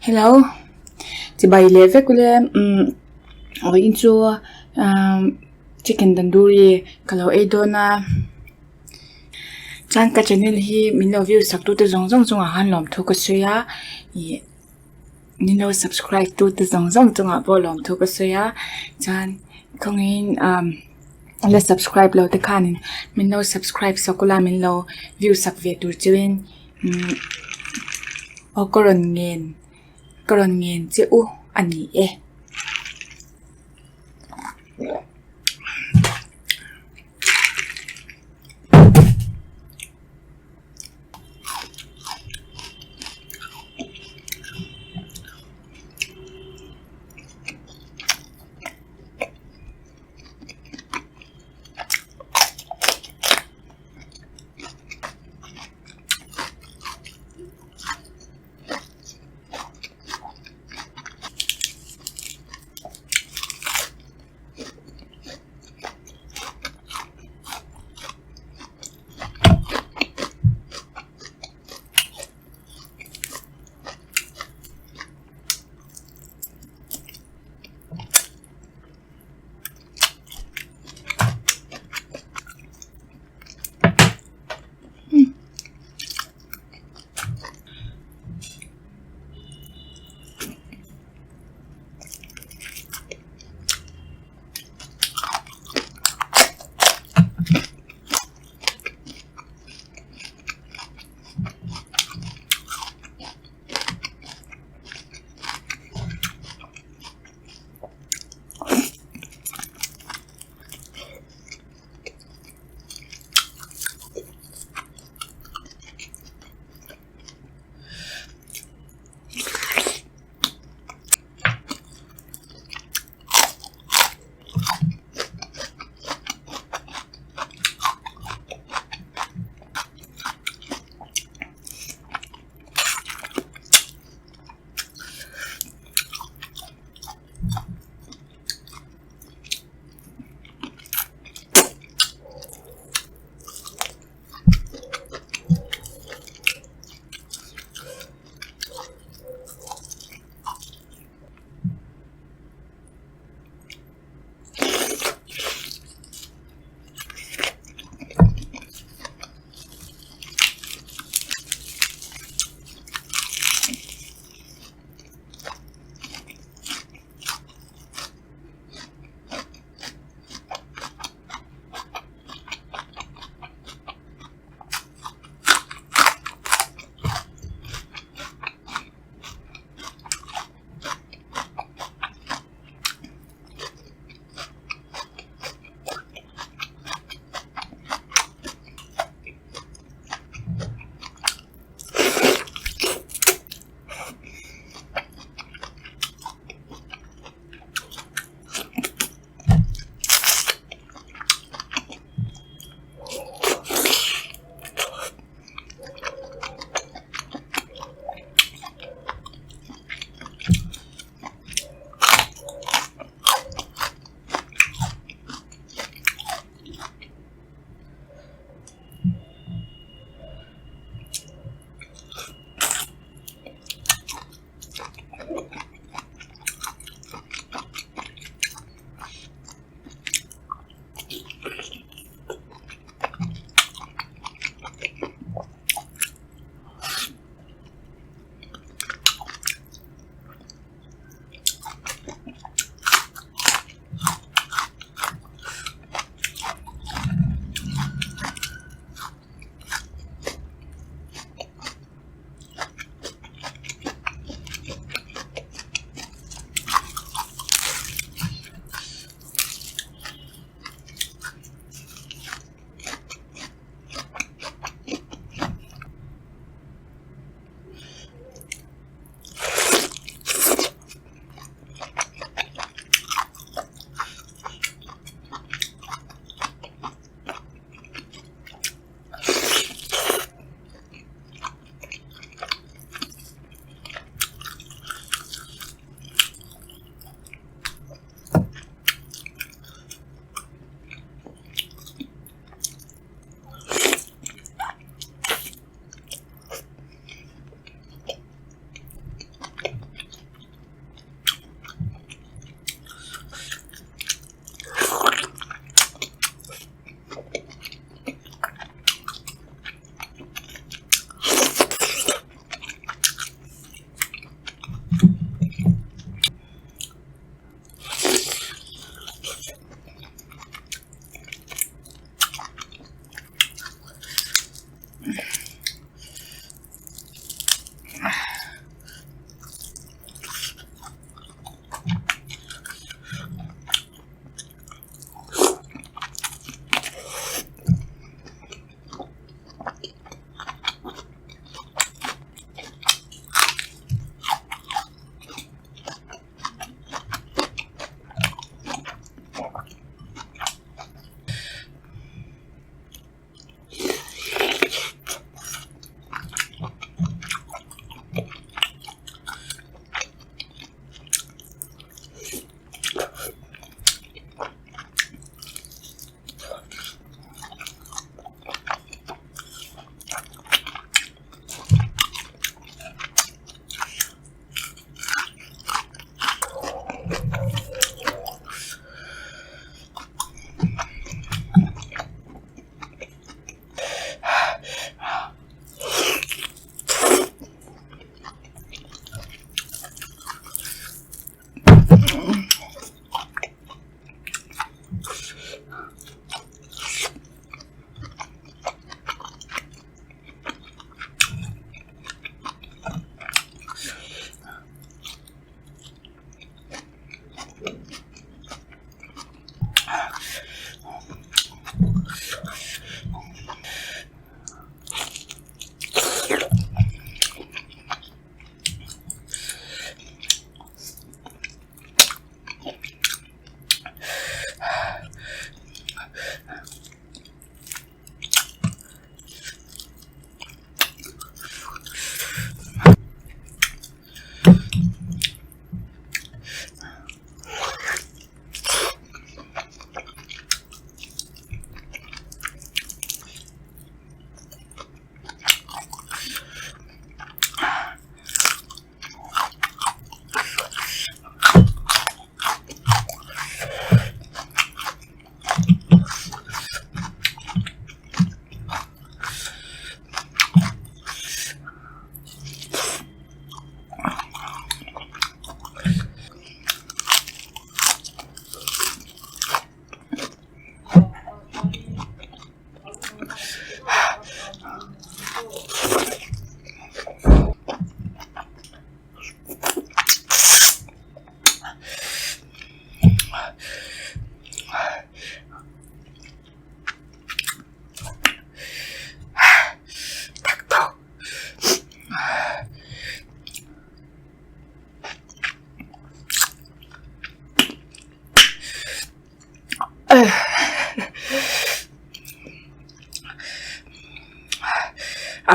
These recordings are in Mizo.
Hello chibai leh vek ule umm vawiin chu umm chicken tandoori ka lo ei dawn a chuan ka channel hi min lo view sak tute zawng zawng chungah khan lawmthu ka sawi a ih min lo subscribe tute zawng zawng chungah pawh lawmthu ka sawi a chuan khawngaihin umm la subscribe lo te khanin min lo subscribe sak ula min lo view sak ve tur cheuhin umm aw ka rawn ngen ka rawn ngen che u a ni e.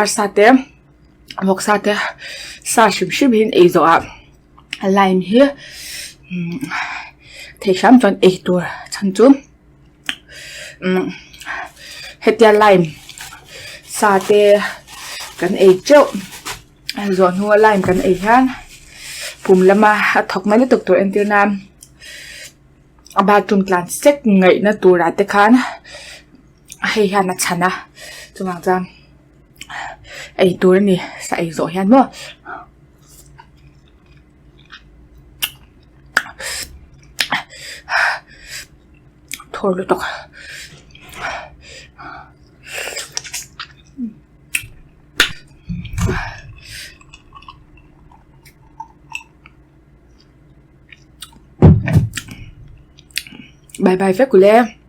Arsa te vawksa te sa hrim hrim hi an ei zawh ah lime hi thei hram chuan ei tur chhan chu umm hetia lime sa te kan ei teuh zawh hnua lime kan ei hian pum lama a thawk mai lutuk tur entir nan a bathroom tlan sek ngaihna turah te khan hei hian a chhan a chuvang chuan ei tur a ni sa ei zawh hian maw. Thawr lutuk bye bye vek ule.